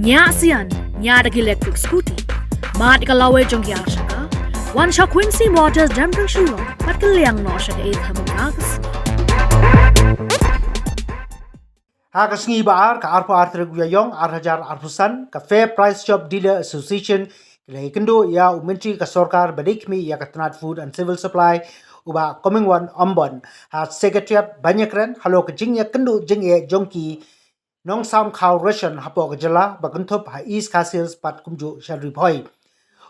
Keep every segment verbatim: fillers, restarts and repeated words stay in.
Ñiah sian, ñiah da ki electric scooty. Mad ka lawei jong ki ar shaka. Wan sha Quincy Motors Jembreng Shillong, bad kylliang noh sha ka eighth Hamilton August. Ha ka sngi ba ar, ka arphew ar tarik u Ïaïong, ar hajar arphew san, ka Fair Price Shop Dealer Association, ka la ïakynduh ïa u Myntri ka sorkar ba dei khmih ïa ka tnat Food and Civil Supply, u Bah Comingone Ymbon, ha Secretariat ban ïakren halor ka jingïakynduh jingeh jong ki nongsam khaw ration hapoh ka jylla ba kynthup ha East Khasi Hills bad kumjuh sha Ri Bhoi.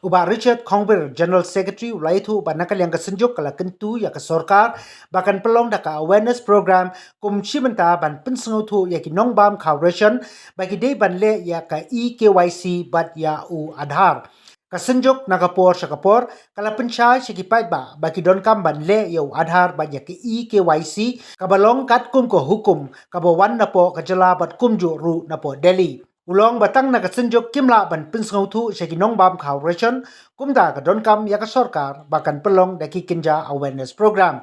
U Bah Richard Khongbir, General Secretary, u la ïathuh ba na ka liang ka Synjuk ka la kyntu ïa ka sorkar ba kan pynlong da ka awareness program kum shi bynta ban pynsngewthuh ïa ki nongbam khaw ration ba ki dei ban leh ïa ka e-K Y C bad ïa u Aadhaar. Ka Synjuk na ka por sha ka por ka la pynshai sha ki paidbah ba ki donkam ban leh ïa u Aadhaar bad ïa ka e-K Y C kaba long katkum ka hukum kaba wan napoh ka jylla bad kumjuh ruh napoh Delhi. U la ong ba tang na ka Synjuk kim lah ban pynsngewthuh sha ki nongbam khaw ration, kumta ka donkam ïa ka sorkar ba kan pynlong da ki kynja awareness program.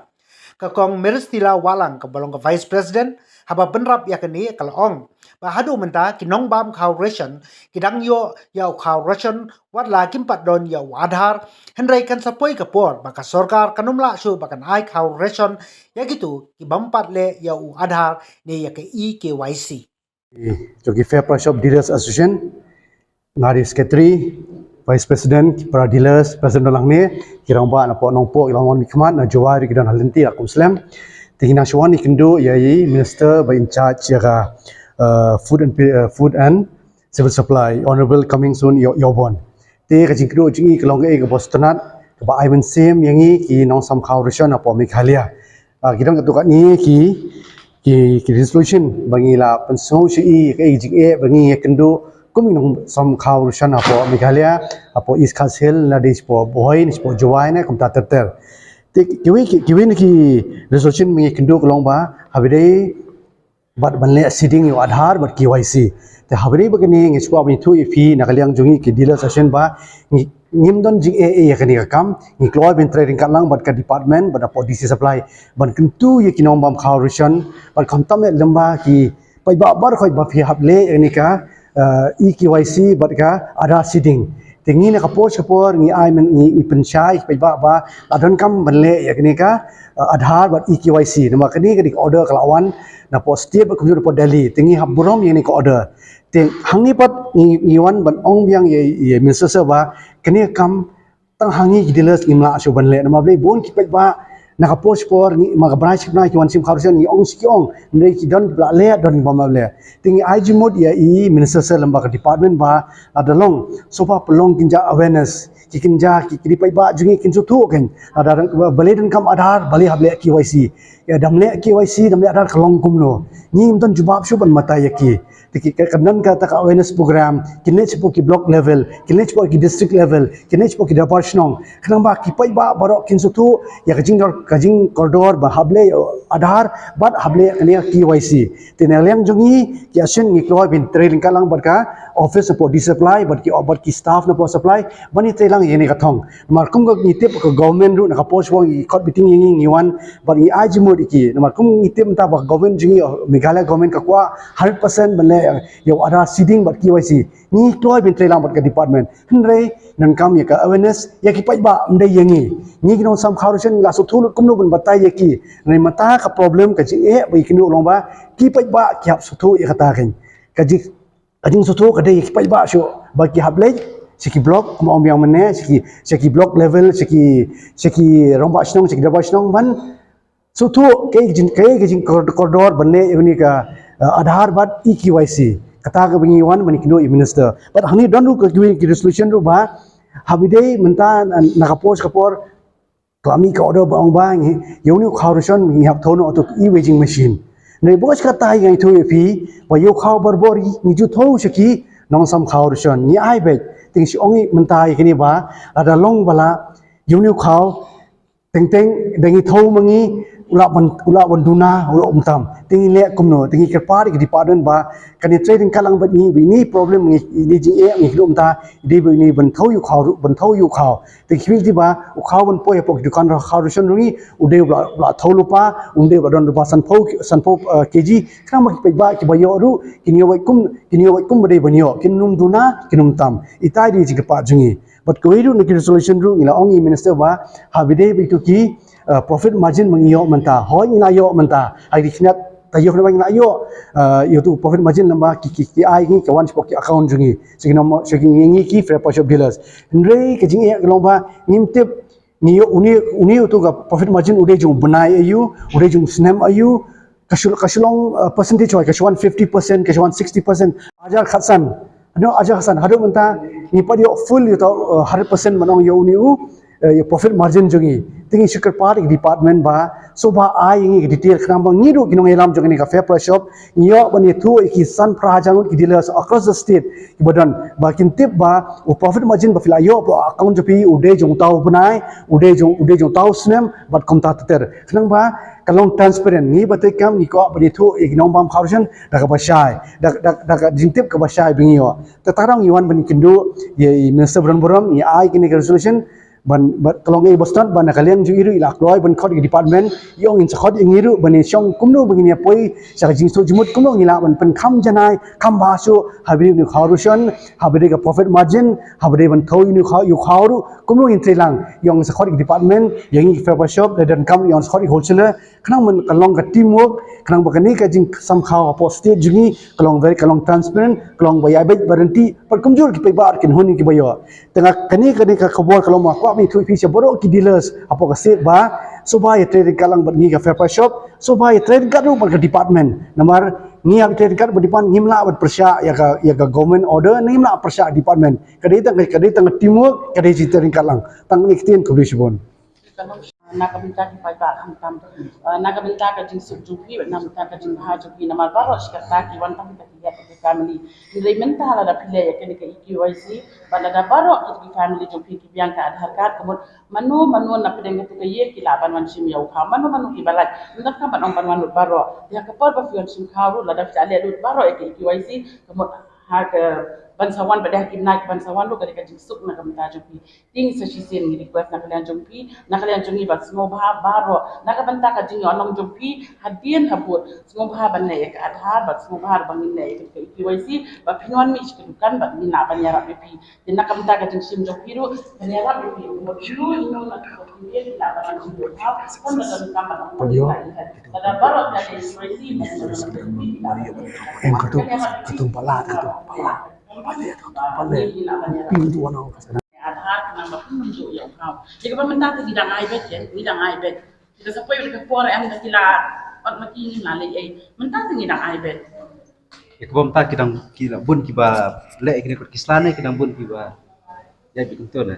Ka Kong Meristila Wahlang kaba long ka Vice President haba bynrap ïa kane ka la ong ba haduh mynta ki nongbam khaw ration ki dang ïoh ïa u khaw ration wat la kim pat don ïa u Aadhaar, hynrei kan sa poi ka por ba ka sorkar kan ym lah shuh ba kan ai khaw ration ïa kito ki bym pat leh ïa u Aadhaar ne ïa ka e-K Y C. Jong ki Fair Price Shop Dealers Association, nga dei Secretary, Vice President, ki para dealers, President don hangne, ki rangbah napoh Nongpoh, ki la wan mihkhmat, na Jowai ruh ki don ha lynti, la kum slem. Te ngi nang shu wan ïakynduh ïa i Minister ba in charge ïa ka, uh, Food and Pe-, uh, Food and Civil Supply, Honorable Comingone Ïo-, Ïaïong. Te ka jingkynduh jong i ka long kaei kaba sngewtynnat, kaba ai mynsiem ïa ngi ki nongsam khaw ration hapoh Meghalaya. Ah, ki don katto katne ki, ki, ki resolution ba ngi la pynsngew sha i, kaei ka jingeh ba ngi ïakynduh kum ki nongsam khaw ration hapoh Meghalaya, hapoh East Khasi Hills, lane shapoh Bhoi, ne shapoh Jowai, ne kumta ter ter. Te kiwei ki, kiwei na ki resolution ba ngi ïakynduh ka long ba haba dei bad ban leh seeding ïa u Aadhaar bad K Y C. Te haba dei ba kane ngi sngewbha ban ïathuh ïa phi na ka liang jong ngi ki dealers association ba ngi, ngim don jingeh eh ïa kane ka kam, ngi kloi ban trei ryngkat lang bad ka department bad hapoh D C Supply ban kyntu ïa ki nongbam khaw ration bad khamtam eh lem ba ki paidbah baroh khoit ba phi hap leh ïa kane ka, eh, e-K Y C bad ka Aadhaar seeding. Te ngi na ka por sha ka por ngi ai men, ngi, ngi pynshai paidbah ba la donkam ban leh ïa kane ka, eh, Aadhaar bad e-K Y C. Namar kane ka dei ka order ka la wan napoh state bad kumjuh napoh Delhi. Te ngi hap burom ïa kane ka order. Te hangne pat ngi, ngi wan ban ong biang ïa, ïa Minister sir ba kane ka kam tang ha ngi ki dealers ngim lah shuh ban leh. Namar balei bun ki paidbah na ka por sha ka por ngi, ma ka bnai sha ka bnai ki wan shim khaw ration, ngi ong shi ki ong, hynrei ki don kiba la leh, don kiba ym lah leh. Te ngi ai jingmut ïa i Minister sir lem bad ka department ba lada long, sngewbha pynlong kynja awareness, ki kynja ki, ki dei paidbah jong ngi kin sngewthuh kein, lada balei donkam Aadhaar, balei hap leh K Y C. Ïa, dam leh K Y C, dam leh Aadhaar ka long kumno. Ngi ngim don jubab shuh ban batai ïa ki. Te ki, ka, ka don kata ka awareness program, kin leit shapoh ki block level, kin leit shapoh ki district level, kin leit shapoh ki dorbar shnong. Khnang ba ki paidbah baroh kin sngewthuh ïa ka jingdor, ka jingkordor ba hap leh Aadhaar bad hap leh kane K Y C. Te na liang jong ngi ki association ngi kloi ban trei ryngkat lang bad ka office napoh D C Supply bad ki, bad ki staff napoh supply ban ïatrei lang ïa kane ka thong. Namar kum ka ngi tip ka government ruh na ka por sha ka por ngi khot meeting ïa ngi, ngi wan bad ngi ai jingmut ïa ki. Namar kum ngi tip mynta ba ka government jong ngi, Meghalaya government ka kwah hundred percent ban leh ïa u Aadhaar seeding bad K Y C. Ngi kloi ban trei lang bad ka department. Hynrei donkam ïa ka awareness ïa ki paidbah, ym dei ïa ngi. Ngi ki nongsam khaw ration ngi la sngewthuh lut kumno ban batai ïa ki. Hynrei mynta ka problem ka jingeh ba ngi kynduh long ba ki paidbah ki hap sngewthuh ïa kata kein. Ka jing ka jingsngewthuh ka dei ki paidbah shuh ba ki hap leit sha ki block, kum ong biang mynne, sha ki, sha ki block level, sha ki, sha ki rangbah shnong, sha ki dorbar shnong ban sngewthuh kaei ka jing, kaei ka jingkordor ban leh ïa une ka, eh, Aadhaar bad e-K Y C. Kata kaba ngi wan ban ïakynduh ïa i Minister. Bad hangne don ruh ka kiwei ki resolution ruh ba haba dei mynta na, na ka por sha ka por ka la mih ka order ba ong ba ngi, ïa une u khaw ration ngi hap thew noh ïa uto u e-weighing machine. Hynrei bad kata ngi ïathuh ïa phi ba ïa u khaw barabor ngi ju thew sha ki nongsam khaw ration. Ngi ai beit, te ngi shu ong ïa mynta ïa kane ba lada long ba la ïa une u khaw teng teng da ngi thew ma ngi, u lah ban, u lah ban duna, u lah um tam. Te ngi leh kumno, te ngi kyrpad ïa ki department ba kan ïatrei ryngkat lang bad ngi, ba ine i problem ngi, ine i jingeh ngi khlem ta, dei ba ine ban thew ïa u khaw, ban thew ïa u khaw. Te ki mih ti ba u khaw ban poi hapoh ki dukan khaw ration ruh ngi, u dei u lah, u lah thew lypa, u dei u lah don lypa sanphew, sanphew, eh, K G, khnang ba ki paidbah kiba ïoh ruh, kin ïoh wad kum, kin ïoh wad kum ba dei ban ïoh, kin ym duna, kin ym tam. Ita i dei i jingkyrpad jong ngi. Bad kawei ruh na ki resolution ruh ngi la ong ïa i minister ba, haba ïadei bad ito ki, uh, profit margin ba ngi ïoh mynta. Hooid ngi la ïoh mynta. Ha ki khyndiat taïew khyndai ba ngi la ïoh, uh, ïa uto u profit margin lane ba ki, ki, ki ai ngi ka wan shapoh ki account jong ngi. Sha ki nong, sha ki ngi, ngi ki Fair Price Shop dealers. Hynrei ka jingeh ka long ba ngim tip ngi ïoh une, une uto ka profit margin u dei jong u bnai aïu, u dei jong u snem aïu, ka shu, ka shu long, uh, percentage wise, ka shu wan fifty percent, ka shu wan sixty percent. Hajar khatsan. Haduh hajar khatsan, haduh mynta ngi pat ïoh full ïa uto, uh, hundred percent ban ong ïa une u, uh, ïa profit margin jong ngi. Te ngi shu kyrpad ïa ki department ba sngewbha ai ïa ngi ki detail khnang ba ngi ruh ki nongïalam jong kane ka Fair Price Shop ngi ïoh ban ïathuh ïa ki san phra hajar ngut ki dealers across the state kiba don ba kin tip ba u profit margin ba phi la ïoh hapoh account jong phi u dei jong uta u bnai, u dei jong, u dei jong uta u snem bad kumta ter ter. Khnang ba ka long transparent. Ngi ba treikam ngi kwah ban ïathuh ïa ki nongbam khaw ration da kaba shai, da, da, da ka jingtip kaba shai ba ngi ïoh. Te tang ngi wan ban kynduh ïa i Minister ba don burom, ngi ai kane ka resolution ban, ban ka long ei ba sdang ba na ka liang jong i ruh i la kloi ban khot ïa ki department, i ong ngin sa khot ïa ngi ruh ban ïa shong kumno ba ngin ïa poi sha ka jingsuk jingmut, kumno ngi lah ban pynkham janai kham bha shuh haba ïadei une u khaw ration, haba ïadei ka profit margin, haba ïadei ban thew une u khaw, ïa u khaw ruh, kumno ngin trei lang. I ong sa khot ïa ki department, ïa ngi ki Fair Price Shop, lada donkam i ong sa khot ïa ki wholesaler, khnang ba ka long ka teamwork, khnang ba kane ka jingsam khaw hapoh state jong ngi ka long very, ka long transparent, ka long ba ïa beit ba ryntih, bad kumjuh ki paidbah kin hun ïa kiba ïoh. Te nga kane, kane ka khubor ka long ba kwah ban ïathuh ïa phi sha baroh ki dealers hapoh ka state ba sngewbha ïatrei ryngkat lang bad ngi ka Fair Price Shop, sngewbha ïatrei ryngkat ruh bad ka department. Namar ngi haba ïatrei ryngkat bad department ngim lah ban pyrshah ïa ka, ïa ka government order, ngim lah pyrshah department. Ka dei tang, ka dei tang teamwork, ka dei jingïatrei ryngkat lang. Tang kane ktien, khublei shibun. Na ka bynta ki paidbah khamtam, eh, na ka bynta ka jingsuk jong phi, na ka bynta ka jingbha jong phi, namar baroh shi katta ki wan tang kita ki ïa ki family. Hynrei mynta lada phi leh ïa kane ka E K Y C, bad lada baroh kita ki family jong phi ki biang ka Aadhaar card, ka mut mano mano na pdeng kato ka ïing ki lah ban wan shim ïa u khaw, mano mano kiba lait. Ym donkam ban ong ban wan lut baroh. Ïa ka por ba phi wan shim khaw ruh, lada phi leh lut baroh ïa ka E K Y C, ka mut ha ka ban sa wan, bad ha ki bnai ki ban sa wan ruh ka dei ka jingsuk na ka bynta jong phi. Te ngi sa shisien ngi request na ka liang jong phi, na ka liang jong ngi ba sngewbha baroh, na ka bynta ka jingïohnong jong phi hadien habud, sngewbha ban leh ïa ka Aadhaar, bad sngewbha ruh ba ngin leh ïa ka E K Y C, ba phin wan mih sha ka dukan, bad ngin lah ban ïarap ïa phi. Te na ka bynta ka jingshim jong phi ruh, ban ïarap ïa phi, bad ïoh ïa ka, Em, katu, katu pala, katu pala. Pala, katu pala. Pin tu wana. Aadhaar khnang ba phin mynjur ïa u khaw. Te kaba mynta te ngi dang ai beit, ngi dang ai beit. Te sa poi ka por em da ki la ot ma ki, ngi la leh ei. Mynta te ngi dang ai beit. Ïa kaba mynta ki dang, ki la bun kiba leh ïa kine kot ki sla ne ki dang bun kiba ïa beit to ne.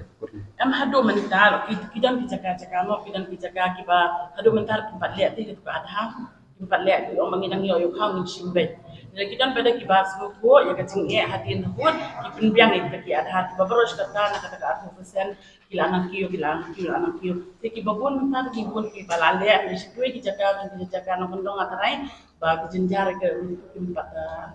Em, haduh mynta ki, ki don ki jaka jaka mo, ki don ki jaka kiba haduh mynta kim pat leh te katu ka Aadhaar. Kim pat leh, ki ong ba ngi dang ïoh ïa u khaw ngin shim beit. Lada ki don pat da kiba sngewthuh ïa ka jingeh hadien habud, ki pynbiang ïa kita ki Aadhaar, kiba baroh shi katta na kata ka arphew percent ki la nang kiew, ki la nang kiew, la nang kiew. Te kiba bun mynta ki bun kiba la leh, ki shitoi ki jaka, ki jaka na kyndong nga tharai ba ki jynjar ka kim pat, ah,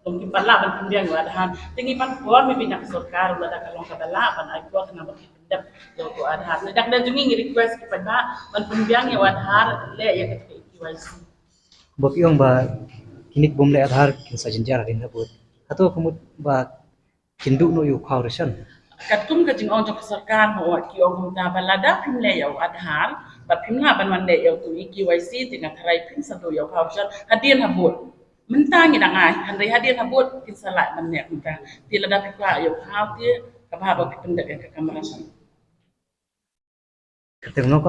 long kim pat lah ban pynbiang ïa u Aadhaar. Te ngi pan por maybe na ka sorkar lada ka long kaba lah ban ai por na ba ki pyndep ïa u Aadhaar. Te da ka liang jong ngi ngi request ki paidbah ban pynbiang ïa u Aadhaar, leh ïa kata ka E K Y C. Ba ki ong ba kine ki bym leh Aadhaar kin sa jynjar hadien habud. Hato ka mut ba kin duh noh ïa u khaw ration? Katkum ka jingong jong ka sorkar mo, ki ong kumta ba lada phim leh ïa u Aadhaar bad phim lah ban wan leh ïa uto u E K Y C, te nga tharai phin sa duh ïa u khaw ration hadien habud. Mynta ngi dang ai, hynrei hadien habud kin sa lah ban leh kumta. Te lada phi kwah ïa u khaw te kaba haba phi pyndep ïa ka kamra. Kata nga